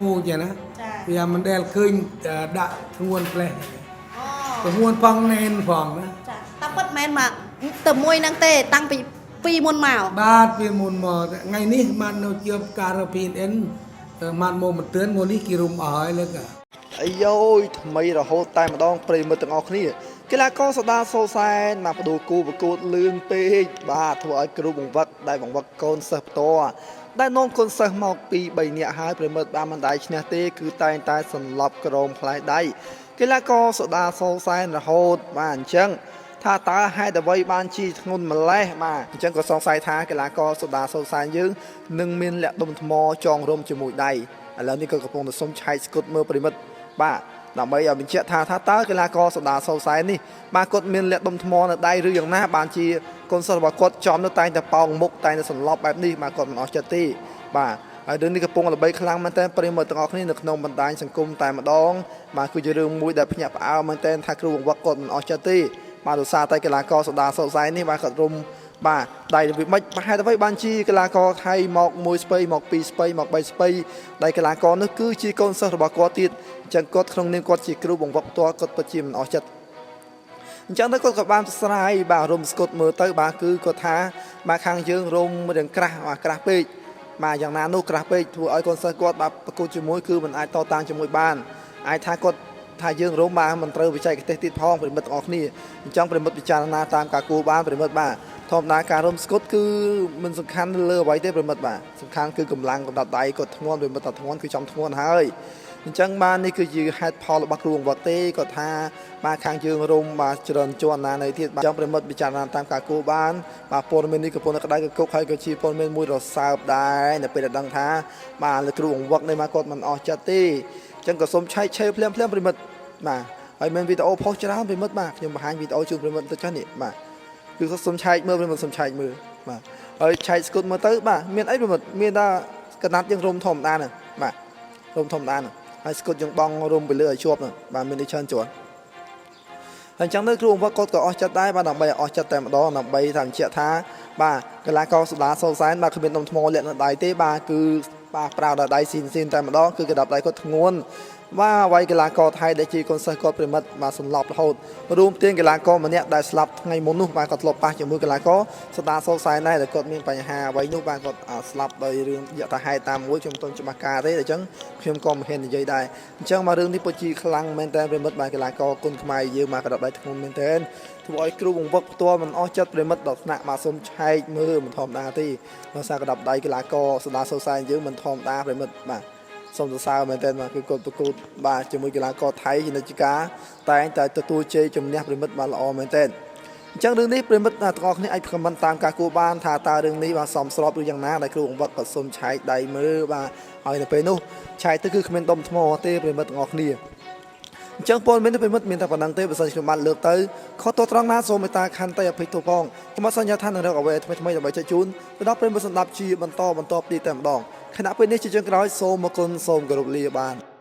ពូចឹងណា ចា វាមិនដែលឃើញដាក់ធ្ងន់ផ្លេះ អូ ធ្ងន់ផងណែនផងណា ចាតែពិតមែនមកតែមួយហ្នឹងទេតាំងពីពីមុនមក បាទពីមុនមកថ្ងៃនេះបាននៅជាការ PNN បានមកមិនទឿនមួយនេះគេរុំអស់ហើយលើក អាយយថ្មីរហូតតែម្ដងប្រិយមិត្តទាំងអស់គ្នាកីឡាករសដាសូសែនមកបដូរគូប្រកួតលឿនពេកបាទធ្វើឲ្យគ្រូបង្វឹកដែលបង្វឹកកូនសិស្សផ្ទាល់ដែលនាំកូនសិស្សមកពី3នាក់ហើយប្រិយមិត្តបានមិនដែរឈ្នះទេគឺតែងតែសន្លប់ក្រោមផ្លែដៃកីឡាករសដាសូសែនរហូតបាទអញ្ចឹងថាតើហេតុអ្វីបានជាធ្ងន់ម្លេះបាទអញ្ចឹងក៏សង្ស័យថាកីឡាករសូដាសូសែនយើងនឹងមានលាក់ដុំថ្មចងរុំជាមួយដៃឥឡូវនេះក៏កំពុងតែសុំឆែកស្គុតមើលប្រិមិត្តបាទដើម្បីឲ្យបញ្ជាក់ថាថាតើកីឡាករសូដាសូសែននេះបាទគាត់មានលាក់ដុំថ្មនៅដៃឬយ៉ាងណាបានជាកូនសិស្សរបស់គាត់ចំនៅតែងតែប៉ោងមុខតែងតែសន្លប់បែបនេះបាទគាត់មិនអស់ចិត្តទេបាទហើយរឿងនេះកំពុងល្បីខ្លាំងមែនទែនប្រិយមិត្តទាំងអស់គ្នានៅក្នុងបណ្ដាញសង្គមតែម្ដងបាទគឺជារឿងមួយដែលភ្ញាក់ផ្អើលមែនទែនថាគ្រូបង្វឹកគាត់មិនអស់ចិត្តទេបាទដោយសារតែកីឡាករសូដាសូសែននេះបាទគាត់រុំបាទដៃរបៀបម៉េចបាទហេតុអ្វីបានជាកីឡាករថៃមកមួយស្ពៃមកពីរស្ពៃមកបីស្ពៃដៃកីឡាករនោះគឺជាកូនសិស្សរបស់គាត់ទៀតអញ្ចឹងគាត់ក្នុងនាមគាត់ជាគ្រូបង្វឹកផ្ទាល់គាត់ពិតជាមិនអស់ចិត្តអញ្ចឹងទៅគាត់ក៏បានស្រាយបាទរុំស្គុតមើលទៅបាទគឺគាត់ថាបាទខាងយើងរុំរៀងក្រាស់បាទក្រាស់ពេកបាទយ៉ាងណានោះក្រាស់ពេកធ្វើឲ្យកូនសិស្សគាត់បាទប្រកួតជាមួយគឺមិនអាចតតាំងជាមួយបានអាចថាគាត់ថាយើងរុំបាទមិនត្រូវវិច័យកទេសទៀតផងប្រិមិត្តទាំងអស់គ្នាអញ្ចឹងប្រិមិត្តពិចារណាតាមការគួរបានប្រិមិត្តបាទធម្មតាការរុំស្គុតគឺមិនសំខាន់លើអ្វីទេប្រិមិត្តបាទសំខាន់គឺកម្លាំងកំដប់ដៃគាត់ធ្ងន់ប្រិមិត្តថាធ្ងន់គឺចំធ្ងន់ហើយអញ្ចឹងបាននេះគឺជាហេតុផលរបស់គ្រូបង្វឹកទេគាត់ថាបាទខាងយើងរុំបាទច្រើនជាន់ណានៅទៀតបាទចង់ប្រិមិត្តពិចារណាតាមការគួរបានបាទព័ត៌មាននេះកំពុងតែក្តៅកគុកហើយក៏ជាព័ត៌មានមួយរសើបដែរនៅពេលដែលដឹងថាបាទលោកគ្រូបង្វឹកនេះមកគាត់មិនអស់ចិត្តទេអញ្ចឹងក៏សូមឆែកឆេរភ្លាមភ្លាមប្រិមិត្តបាទហើយមានវីដេអូផុសច្រើនប្រិមិត្តបាទខ្ញុំបង្ហាញវីដេអូជូនប្រិមិត្តទៅចាស់នេះបាទគឺគាត់សូមឆែកមើលប្រិមិត្តសូមឆែកមើលបាទហើយឆែកស្គុតមើលទៅបាទមានអីប្រិមិត្តមានតែកណាត់យើងរុំធម្មតាហ្នឹងបាទរុំធម្មតាហ្នឹងហើយស្គុតយើងបងរុំទៅលើឲ្យជាប់ហ្នឹងបាទមាននេះច្រើនជាន់ហើយអញ្ចឹងទៅគ្រូបង្វឹកគាត់ក៏អស់ចិត្តដែរបាទដើម្បីឲ្យអស់ចិត្តតែម្ដងដើម្បីថាបញ្ជាក់ថាបាទកីឡាករសូដាសូសែនបាទគ្មានដុំថ្មលាក់នៅដៃទេបាទគឺបាទប្រើដល់ដៃស៊ីនស៊ីនតែម្ដងគឺកដាប់ដៃគាត់ធ្ងន់បាទវាយកីឡាករថៃដែលជាកូនសិស្សគាត់ប្រិមិត្តបាទសន្លប់រហូតរួមទាំងកីឡាករម្នាក់ដែលស្លាប់ថ្ងៃមុននោះបាទគាត់ធ្លាប់ប៉ះជាមួយកីឡាករសូដាសូសែនដែរដែលគាត់មានបញ្ហាអ្វីនោះបាទគាត់ស្លាប់ដោយរឿងយថាហេតុតាមមួយខ្ញុំមិនទាន់ច្បាស់ការទេអញ្ចឹងខ្ញុំក៏មិនហ៊ាននិយាយដែរអញ្ចឹងមករឿងនេះពិតជាខ្លាំងមែនតើប្រិមិត្តបាទកីឡាករគុណខ្មែរយើងមកកដាប់ដៃធ្ងន់មែនតើធ្វើឲ្យគ្រូបង្វឹកផ្ទាល់មិនអស់ចិត្តប្រិមិត្តដល់ថ្នាក់មកសុំឆែកមើលមិនធម្មតាទេដោយសារកដាប់ដៃកីឡាករសូដាសូសែនយើងមិនធម្មតាប្រិមិត្តបាទសូមសរសើរមែនទែនបាទគឺគាត់ប្រកួតបាទជាមួយកីឡាករថៃជានិច្ចកាលតែងតែទទួលជ័យជំនះប្រិមិត្តបាទល្អមែនទែនអញ្ចឹងរឿងនេះប្រិមិត្តទាំងអស់គ្នាអាចខមមិនតាមការគួរបានថាតើរឿងនេះបាទសមស្របឬយ៉ាងណាដែលគ្រូបង្វឹកក៏សូមឆែកដៃមើលបាទហើយនៅពេលនោះឆែកទៅគឺគ្មានដុំថ្មទេប្រិមិត្តទាំងអស់គ្នាអញ្ចឹងព័ត៌មាននេះប្រិមិត្តមានតែប៉ុណ្្នឹងទេបើសិនជាខ្ញុំបានលើកទៅខុសទោសត្រង់ណាសូមមេត្តាខន្តីអភ័យទោសផងខ្ញុំអត់សន្យាថានឹងរកអ្វីថ្មីៗដើម្បីចែកជូនទៅដល់ប្រិមិត្តសម្ដាប់ជាបន្តបន្តទៀតតែម្ដងខណៈពេលនេះជាជាងក្រោយសូមអរគុណសូមគោរពលាបាទ។